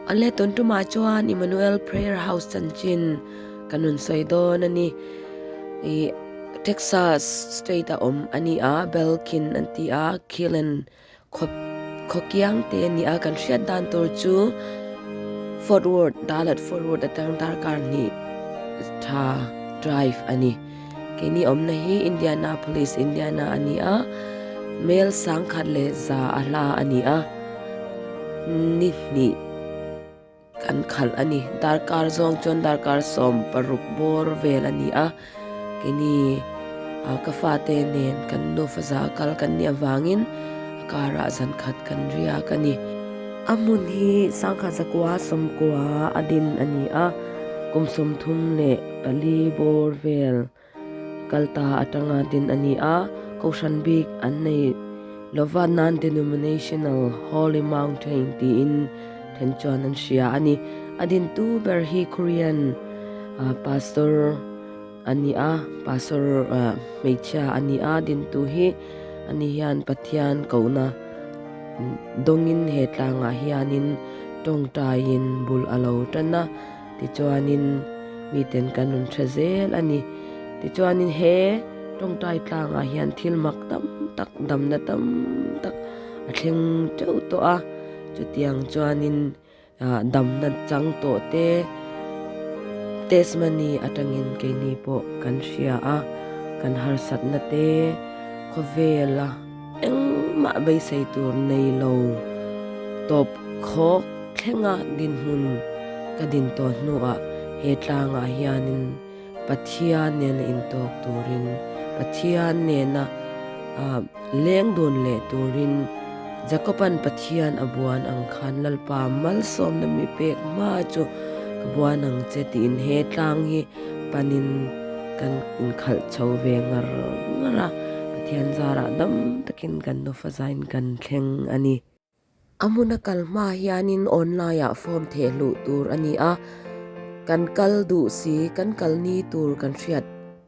Awle tun tumah chuan Emmanuel Prayer House chanchin kan rawn sawi dawn a ni. Ih Texas state a awm a ni a, Belkin an ti a, Killen khaw khaw kiang te a ni a, kan hriat dan tur chu Fort Worth, Dallas Fort Worth atang darkar hnih tha drive a ni. Keini awmna hi Indianapolis, Indiana a ni a, mel sangkhat leh za a hla a ni a, ni hnih kan khalh a ni. Darkar zawng chuan darkar 16 bawr vel a ni a, keini ah ka fate nen kan nufa za kal kan nih avangin a karah zan khat kan riak a ni. A hmun hi sangkhat zakua sawmkua a din a ni a, kum 34. Pali bawr vel kalta atanga din a ni a, Kohhran bik an nei lova Non-denominational Holy Mountain tiin then chuan an hria a ni. A dintu ber hi Korean pastor a ni a, pastor hmeichhia a ni a, dintu hi ani hian Pathian kohna dawngin he tlangah hianin tawngtaiin bul a lo tan a. Tichuanin miten kan rawn hre zel a ni. Tichuanin he tawngtai tlangah hian thil mak tam tak, damna tam tak a thleng teuh tawh a. Chutiang chuanin ah damna chang tawh te testimony atangin keini pawh kan hria a, kan harsatna te khawvela engmah beisei tur nei lo tawp khawk thlenga dinhmun ka din tawh hnuah he tlangah hianin Pathian nena intawk turin, Pathian nena leng dun leh turin Jakoban Pathian a buan ang khan Lalpa malsawmna mi pek hma chu ka buan ang che tiin he tlang hi panin kan inkhalh chho ve ngar ngar a, Pathian zarah dam takin kan nufa zain kan thleng a ni. A hmuna kal hma hianin online ah form theh hluh tur a ni a, kan kal duh si kan kal ni tur kan hriat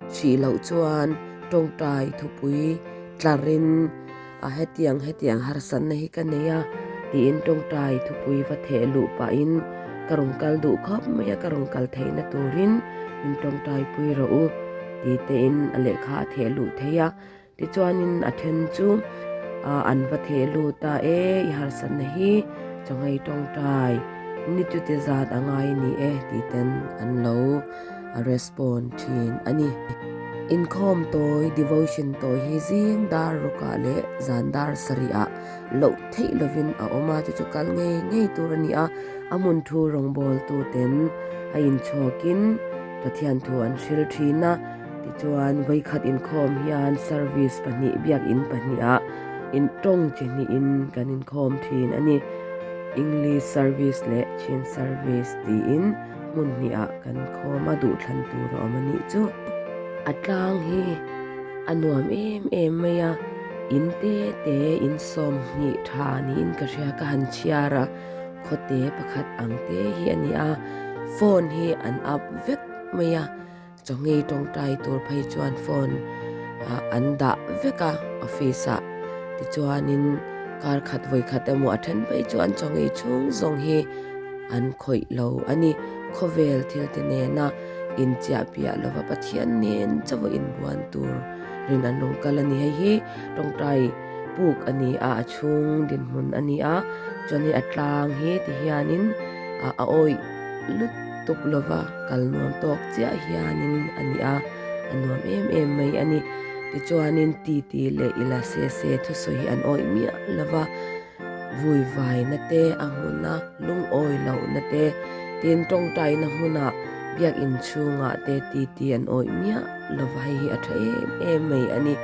hrih loh chuan tawngtai thupui tlarin a hetiang hetiang harsatna hi ka nei a tiin tawngtai thupui va theh luh pahin ka rawn kal duh khawp mai a ka rawn kal theihna turin min tawngtai pui rawh u ti tein a lehkha a theh luh thei a. Tichuanin a then chu an va theh lut a, E, i harsatna hi chawnghei tawngtai ni chuti zat a ngai ni e tih ten an lo respond thin a ni. Inkhawm tawi, devotion tawi hi zing dar rukah leh zan dar sarihah loh theih lovin a awm a, chu chu kal ngei ngei tur a ni a, a hmun thu rawngbawltu ten a inchhawkin Pathian thu an hril thin a. Tichuan, vawikhat inkhawm hian service pahnih biakinn pahniha intawng chi hnihin kan inkhawm thin a ni. English service leh Chin service tiin hmun hnihah kan khawm a, duhthlan tur a awm a nih chu. A tlang hi a nuam em em mai a, in te te in 20 tha niin ka hria ka han chhiar a, khawte pakhat ang te hi a ni a, phone hi an up vek mai a. Chawngei tawngtai tur phei chuan phone an dah vek a office ah tichuanin kar khat vawi khat emaw a then phei chuan chawngei chhung zawng hi an khawih lo a ni. Khawvel thil te nena inchiah piah lova Pathian nen chauh a inbuan tur rin an rawn kal a ni. Hei hi tawngtai puk a ni a, a chhung dinhmun a ni a, chuanin a tlang hi tihianin a awih lut. Tuk lova kal nuam tawk chiah hianin a ni a, a nuam em em mai a ni. Tichuanin titi leh ila se se thusawi hi an awih miah lova, vui vaina te, a hmuna lungawi lohna te, tin tawngtaina hmunah biakin chhungah te titi an awih miah lova hei hi a tha em em mai a ni.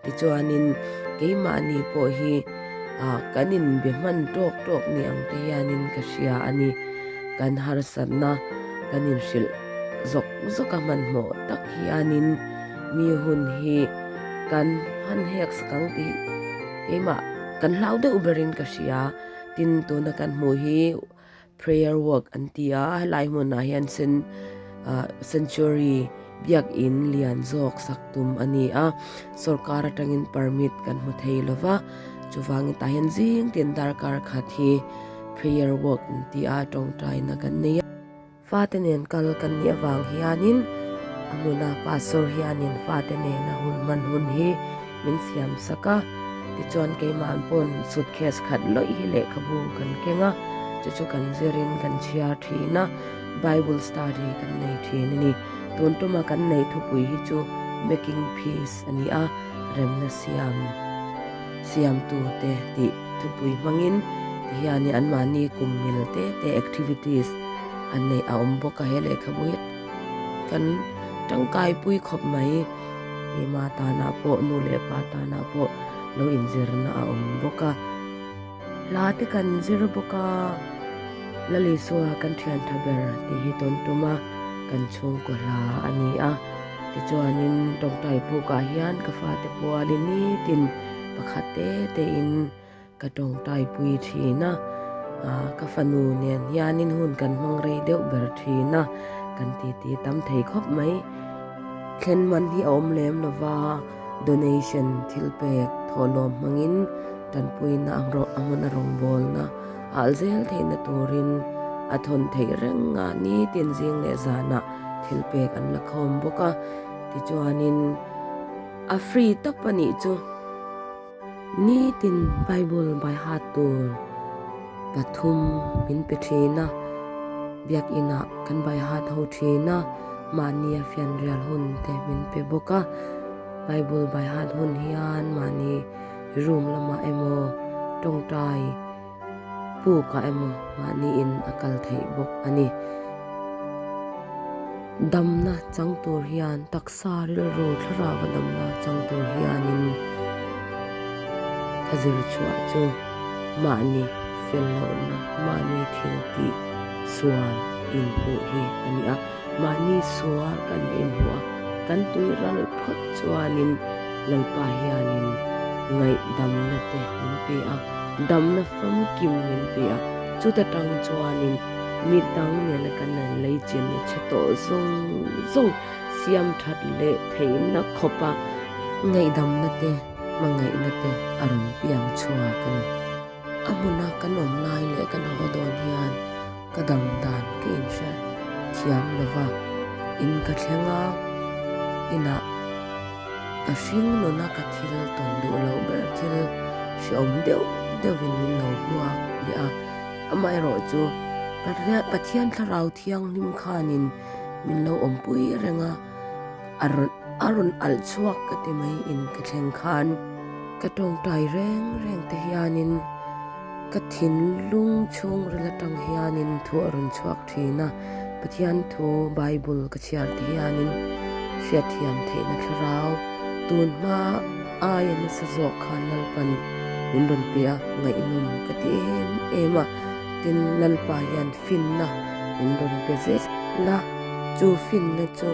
Tichuanin keimahni pawh hi kan inbe hman tawk tawk ni ang te hianin ka hria a ni. Kan harsatna kan inhrilh zawk zawk a hmanhmawh tak hianin mi hun hi kan han hek sak ang tih keimah kan hlau deuh berin ka hria. Tin, tuna kan hmuh hi prayer walk an ti a, helai hmunah hian sanctuary biakin lian zawk sak tum a ni a, sorkar atangin permit kan hmu thei lova, chuvangin tah hian zing tin darkar khat hi. Prayer walk an ti a, tawngtaina kan nei a. Fate nen kal kan nih avang hianin a hmuna pastor hianin fate nena hun hman hun hi min siam sak a, tichuan keimah pawn suitcase khat lawih hi lehkhabu kan keng a, chu chu kan zirin kan chhiar thin a, Bible study kan nei thin a ni. Tun tuma kan neih thupui hi chu Making Peace a ni a, remna siam siamtute tih thupui hmangin tihianin anmahni kum mil te te activities an neih a awm bawk a, he lehkhabu hi kan tangkai pui khawp mai. Keimah tanah pawh nu leh pa tanah pawh lo inzirna a awm bawk a. Hla te kan zir bawk a, Lalisua kan thian tha ber tih hi tawn tum a, kan chhungkaw hla a ni a. Tichuanin tawngtai pukah hian ka fate pualin nitin pakhat te tein Ka tawngtai pui thin a, ka fanu nen hianin hun kan hmang rei deuh ber thin a, kan titi tam thei khawp mai. Thlen man hi a awm lem lo va, donation thil pek thawhlawm hmangin tanpuina a hmun a rawngbawlna a alh zel theihna turin a thawn theih reng a, nitin zing leh zanah thil pek an la khawm bawk a, tichuanin a free tawp a nih chu. Nitin Bible by heart tur pathum min pe thin a, biakinah kan by heart ho thin a, mahnia fianrial hun te min pe bawk a. Bible by heart hun hian mahni room lamah emaw tawngtai pukah emaw mahniin a kal theih bawk a ni. Damna chang tur hian taksa rilru thlarau a damna chang tur hianin ka zir chhuah chu mahni fel lohna, mahni thil tih sual inhmuh hi a ni a. Mahni sual kan inhmuh a, kan tui ral phawt chuanin Lalpa hianin ngaihdamna te min pe a, damna famkim min pe a, chuta tang chuanin mi dang nena kan han lei chenna che tawh zawng zawng siam that leh theihna khawpa ngaihdamna te hmangaihna te a rawn piang chhuak a ni. A hmuna kan awm lai leh kan haw dawn hian ka dam dan ka inhre thiam lo va, in ka thleng a, inah ka hring nuna ka thil tawn duh loh ber thil hreawm deuh deuhin min lo hmuak leh a, amaherawhchu Pathian thlarau thianghlim khanin min lo awmpui reng a, a rawn a rawn alh chhuak ka ti mai in ka thleng khan ka tawngtai reng reng te hianin ka thinlung chhungril atang hianin thu a rawn chhuak thin a, Pathian thu Bible ka chhiar te hianin hriatthiam theihna thlarau tun hma aia nasa zawk khan Lalpan min rawn pe a, ngaihnawm ka ti em em a, tin Lalpa hian finna min rawn pe zel a. Chu finna chu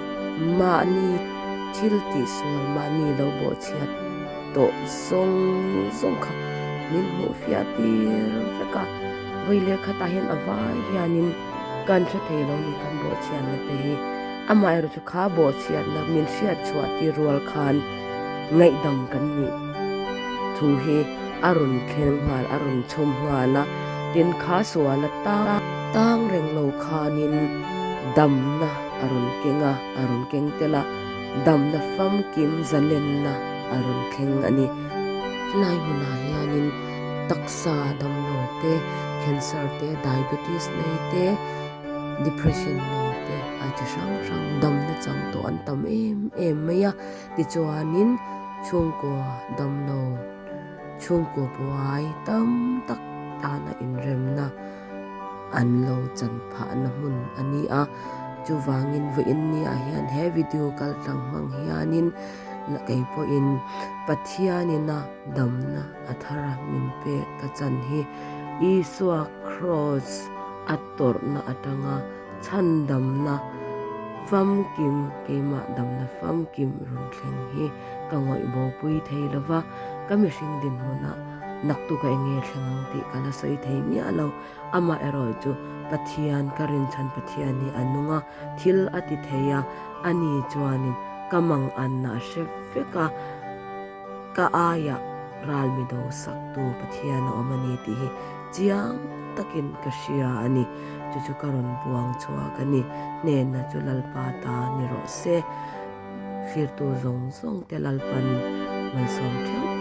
mahni thil tihsual, mahni lo bawhchhiat tawh zawng zawng kha min hmuh fiah tir vek a. Vawi leh khatah hian a vai hianin kan hre thei lo ni kan bawhchhiatna te hi. Amaherawhchu chu kha bawhchhiatna min hriat chhuah tir rual khan ngaihdam kan nih thu hi a rawn thleng nghal, a rawn chhawm nghal a. Tin, kha suala tang reng lo khanin damna a rawn keng a, a rawn keng tel a, damna famkim zalenna a rawn thleng a ni. Helai hmunah hianin taksa damlo te, cancer te, diabetes nei te, depression nei te a chi hrang hrang damna chang tawh an tam em em mai a. Tichuanin chhungkaw damlo, chhungkaw buai tam tak tana inremna an lo chan phahna hmun a ni a. Chuvangin vawiin niah hian he video kal tlang hmang hianin kei pawhin Pathianina damna a thar a min pek ka chan hi Isua Kraws a tawrhna atanga chhandamna famkim, keimah damna famkim rawn thleng hi ka ngawih bopui thei lo va, ka mihring dinhmunah naktuk a enge thleng ang tih ka la sawi thei miah lo. Amaherawh chu Pathian, ka rinchhan Pathian hi a nung a, thil a ti thei a, ani chuanin ka manganna a hre vek a, ka aiah ral mi do saktu Pathian a awm a ni tih hi chiang takin ka hria a ni. Chu chu ka rawn puang chhuak a ni. Hnena chu Lalpa ta ni rawh se. Thlirtu zawng zawng te Lalpan malsawm theuh.